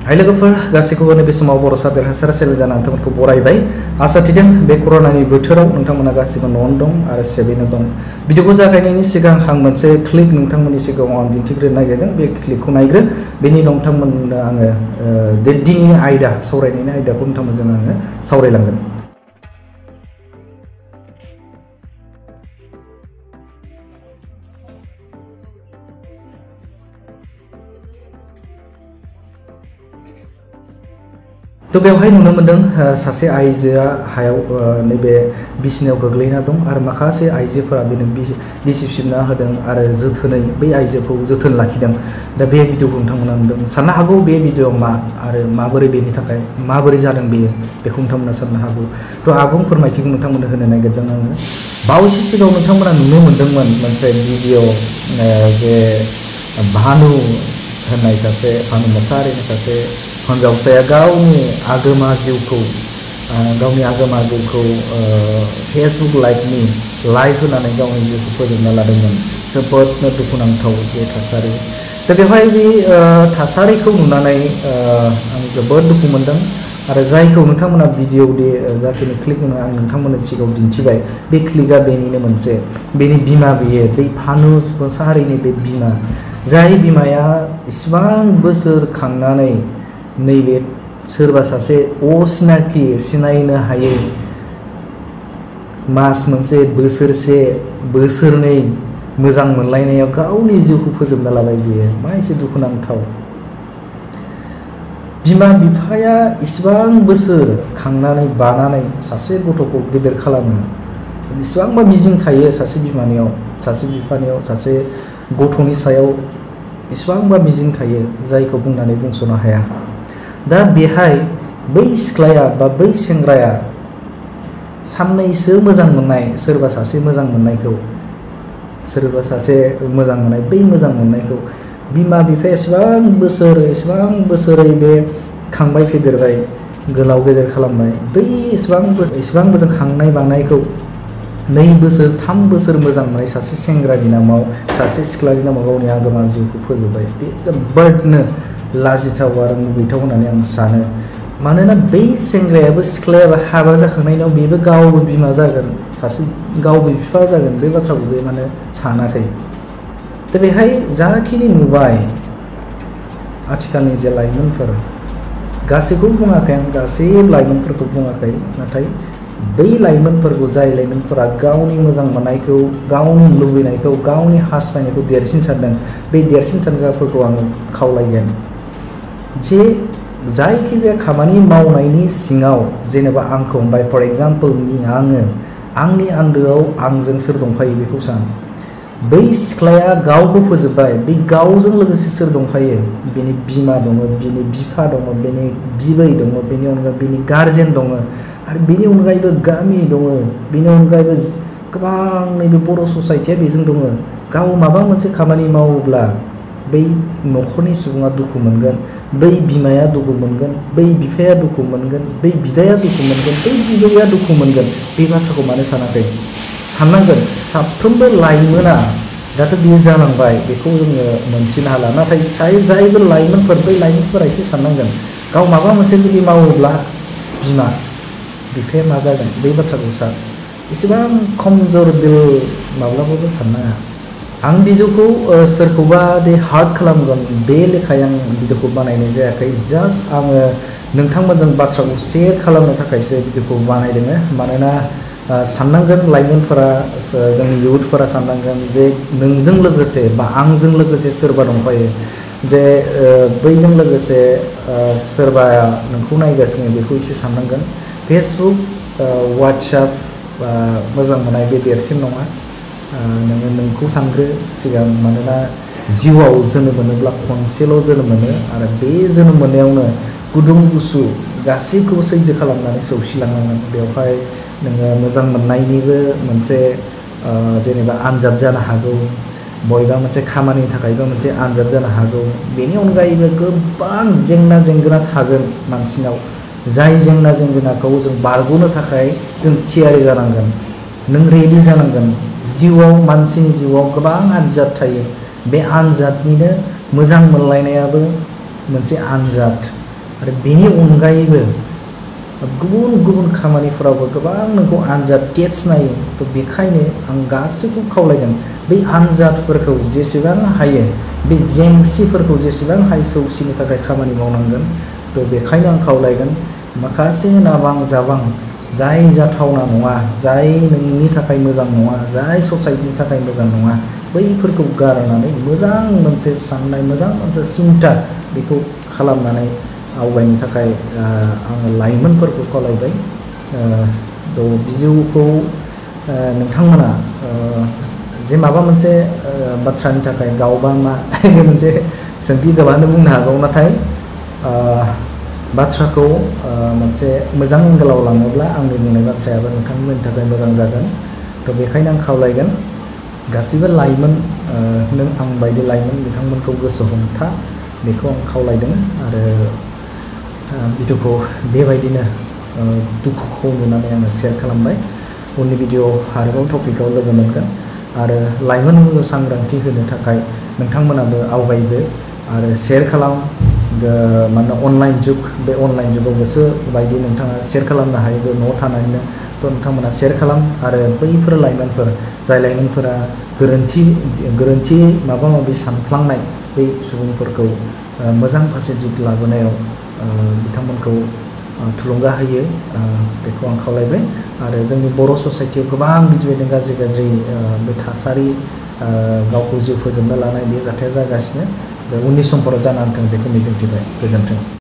Hai लोगोफोर गासैखौबो नैबे समाव बर' साबजेक्ट हासार सेल जाना नोंथांमोनखौ बरायबाय आसा थिदों बे कर'नानि बोथोराव नोंथांमोना गासैबो न'आवनो दं आरो सेबैनो दं। भिडिअखौ जागायनायनि सिगां आं मोनसे क्लिप नोंथांमोननि सिगाङाव आं दिन्थिग्रोनो नागिरदों। बे क्लिपखौ नायग्रो बेनि उनाव नोंथांमोननो आङो दिनैनि आयदा सावरायनायनि आयदाखौ नोंथांमोनजों आङो सावरायलांगोन। तो बेवहाय नुनो मोनदों सासे आइजोआ हायाव नैबे बिसिनायाव गोग्लैना दं आरो माखासे आइजोफोरा बेनो बिसिबसिबना होदों आरो जोथोनै बै आइजोखौ जोथोन लाखिदों। दा बे भिडिअखौ नोंथांमोना नुदों। साननो हागौ बे भिडिअआ मा आरो माबोरै बेनि थाखाय माबोरै जादों बेयो बेखौ नोंथांमोना साननो हागौ। तो आबुं फोरमायथिखौ नोंथांमोननो होनो नागिरदों आङो। बावैसो सिगाङाव नोंथांमोना नुनो मोन्दोंमोन मोनसे भिडिअ जे भानु होननाय सासे भानु मोसाहारिनि सासे हिन्जावसाया गावनि आगोमा जिउखौ फेसबुक लाइभ होनानै गावनि जिउखौ फोजोबना लादोंमोन। जोबोदनो दुखुनांथाव बे थासारि। दा बेवहाय बे थासारिखौ नुनानै आं जोबोद दुखु मोनदों आरो जायखौ नोंथांमोना भिडिअ जाखिनि क्लिप आं नोंथांमोननि सिगाङाव दिन्थिबाय बे क्लिपआ बेनिनो मोनसे बेनि बिमा बेयो बै भानु मोसाहारिनि बे बिमा जाय बिमाया इसिबां बोसोर खांनानै नैबे सोरबा सासे असिनाखि सिनायनो हायै मास मोनसे बोसोरसे बोसोरनै मोजां मोनलायनायाव गावनि जिउखौ फोजोबना लाबाय। बियो मा एसे दुखुनांथाव। बिमा बिफाया इसिबां बोसोर खांनानै बानानै सासे गथ'खौ गेदेर खालामो। बेसेबांबा मिजिं थायो सासे बिमानियाव सासे बिफानियाव सासे गथ'नि सायाव बेसेबांबा मिजिं थायो जायखौ बुंनानै बुंस'नो हाया। दा बेहाय बै सिख्लाया बा बै सेंग्राया साननैसो मोजां मोननाय सोरबा सासे मोजां मोननायखौ बै मोजां मोननायखौ बिमा बिफाया एसेबां बोसोरै बे खांबाय फेदेरबाय गोलाव गेदेर खालामबाय। बै एसेबां बोसोर खांनाय बांनायखौ 2 बोसोर 3 बोसोर मोजां मोननाय सासे सेंग्रानि नामाव सासे सिख्लानि नामाव गावनि आगोमा जिउखौ फोजोबबाय। बे जोबोदनो लाजिथाव आरो मुगैथाव होननानै आं सानो। मानोना बै सेंग्रायाबो सिख्लायाबो हाबा जाखांनायनि उनाव बेबो गावबो बिमा जागोन सासे गावबो बिफा जागोन बे बाथ्राखौ बे माने सानाखै। दा बेहाय जाखिनि नुबाय आथिखालनि जे लाइमोनफोर गासैखौबो बुङाखै आं गासै लाइमोनफोरखौ बुङाखै नाथाय बै लाइमोनफोरखौ जाय लाइमोनफोरा गावनि मोजां मोननायखौ गावनि लुबैनायखौ गावनि हास्थायनायखौ देरसिन सानदों बे देरसिन सानग्राफोरखौ आङो खावलायगोन जे जायखिजाया खामानि मावनायनि सिङाव जेनेबा आंखौ हमबाय फर एग्जाम्पल आंनि आन्दोआव आंजों सोर दंफायो बेखौ सान। बै सिख्लाया गावखौ फोजोबबाय बे गावजों लोगोसे सोर दंफायो बेनि बिमा दङ बेनि बिफा दङ बेनि बिबै दङ बेनि अनगायै बेनि गार्जेन दङ आरो बेनि अनगायैबो गामि दङ बेनि अनगायैबो गोबां नैबे बर' ससाइटिया बेजों दङ। गाव माबा मोनसे खामानि मावोब्ला बै न'खरनि सुबुङा दुखु मोनगोन बै बिमाया दुखु मोनगोन बै बिफाया दुखु मोनगोन बै बिदाया दुखु मोनगोन बै बिबैया दुखु मोनगोन। बे बाथ्राखौ मानो सानाखै साननांगोन। साफ्रोमबो लाइमोना दाथ' बियो जालांबाय बेखौ जोङो मोनथिनो हाला नाथाय जायबो लाइमोनफोर बै लाइमोनफोरा एसे साननांगोन गाव माबा मोनसे जुदि मावोब्ला बिमा बिफाया मा जागोन बे बाथ्राखौ सान। एसेबां खमजोर दिल माब्लाबाबो साननाङा। आं भिडिअखौ सोरखौबा दे हार्ट खालामगोन बे लेखायै आं भिडिअखौ बानायनाय जायाखै। जास्ट आङो नोंथांमोनजों बाथ्राखौ शेयार खालामनो थाखायसो भिडिअखौ बानायदों। मानोना साननांगोन लाइमोनफोरा जोंनि इयुथफोरा साननांगोन जे नोंजों लोगोसे बा आंजों लोगोसे सोरबा दंफायो जे बैजों लोगोसे सोरबाया नोंखौ नायगासिनो बेखौ एसे साननांगोन। फेसबुक वाट्सएप मोजां मोननाय बे देरसिन नङा। नोङो नोंखौ सानग्रो सिगां। मानोना जिउआव जोनोम मोनोब्ला खनसेल' जोनोम मोनो आरो बे जोनोम मोननायावनो गुदुं गुसु गासैखौबो सैज्य खालामनानै सौसिलांनांगोन। बेवहाय नोङो मोजां मोननायनिबो मोनसे जेनेबा आनजाद जानो हागौ बबेबा मोनसे खामानिनि थाखायबो मोनसे आनजाद जानो हागौ। बेनि अनगायैबो गोबां जेंना जेंगोना थागोन मानसिनाव जाय जेंना जेंगोनाखौ जों बारग'नो थाखाय जों थियारि जानांगोन। नों रेडि जानांगोन। जिउआव मानसिनि जिउआव गोबां आनजाद थायो बे आनजादनिनो मोजां मोनलायनायाबो मोनसे आनजाद। आरो बेनि अनगायैबो गुबुन गुबुन खामानिफोरावबो गोबां नोंखौ आनजाद टेस्ट नायो। थ' बेखायनो आं गासैखौ खावलायगोन बै आनजादफोरखौ जेसेबां हायो बे जेंसिफोरखौ जेसेबां हायो सौसिनो थाखाय खामानि मावनांगोन। थ' बेखायनो आं खावलायगोन माखासे नाबां जाबां जाय जाथावना नङा, जाय नोंनि थाखाय मोजां नङा, जाय ससाइटिनि थाखाय मोजां नङा, बैफोरखौ गारनानै मोजां मोनसे साननाय, मोजां मोनसे सिन्ता बेखौ खालामनानै आवगायनो थाखाय आङो लाइमोनफोरखौ खावलायबाय। थ' भिडिअखौ नोंथांमोना जे माबा मोनसे बाथ्रानि थाखाय गावबा मा बे मोनसे सोंथि गोबाङानो बुंनो हागौ, नाथाय बाथ्राखौ मोनसे मोजां एंगेलाव लाङोब्ला आंनि बुंनाय बाथ्रायाबो नोंथांमोननि थाखाय मोजां जागोन। थ' बेखायनो आं खावलायगोन गासिबो लाइमोन, नों आं बायदि लाइमोन बिथांमोनखौ गोसो हमथा, बेखौ आं खावलायदों। आरो भिडिअखौ बेबायदिनो दुखुखौ नुनानै आङो शेयार खालामबाय। उननि भिडिअ आरोबाव टपिकआव लोगो मोनगोन। आरो लाइमोनफोरखौ सांग्रांथि होनो थाखाय नोंथांमोनाबो आवगायबो आरो शेयार खालाम। मानोना अनलाइन जुग, बे अनलाइन जुगाव गोसो बायदि नोंथाङा शेयार खालामनो हायोबो न'आव थानानैनो। थ' नोंथांमोना शेयार खालाम आरो बैफोर लाइमोनफोर जाय लाइमोनफोरा गोरोन्थि माबा माबि सानफ्लांनाय बै सुबुंफोरखौ मोजां फारसे दिग लाबोनायाव बिथांमोनखौ थुलुंगा होयो, बेखौ आं खावलायबाय। आरो जोंनि बर' ससाइटियाव गोबां बिदिबायदिनो गाज्रि गाज्रि बे थासारि, गावखौ जिउ फोजोबना लानाय बे जाथाया जागासिनो। बे उननि समफोराव जानानै थाङो बेखौ मिजिंथिबाय। गोजोन्थों।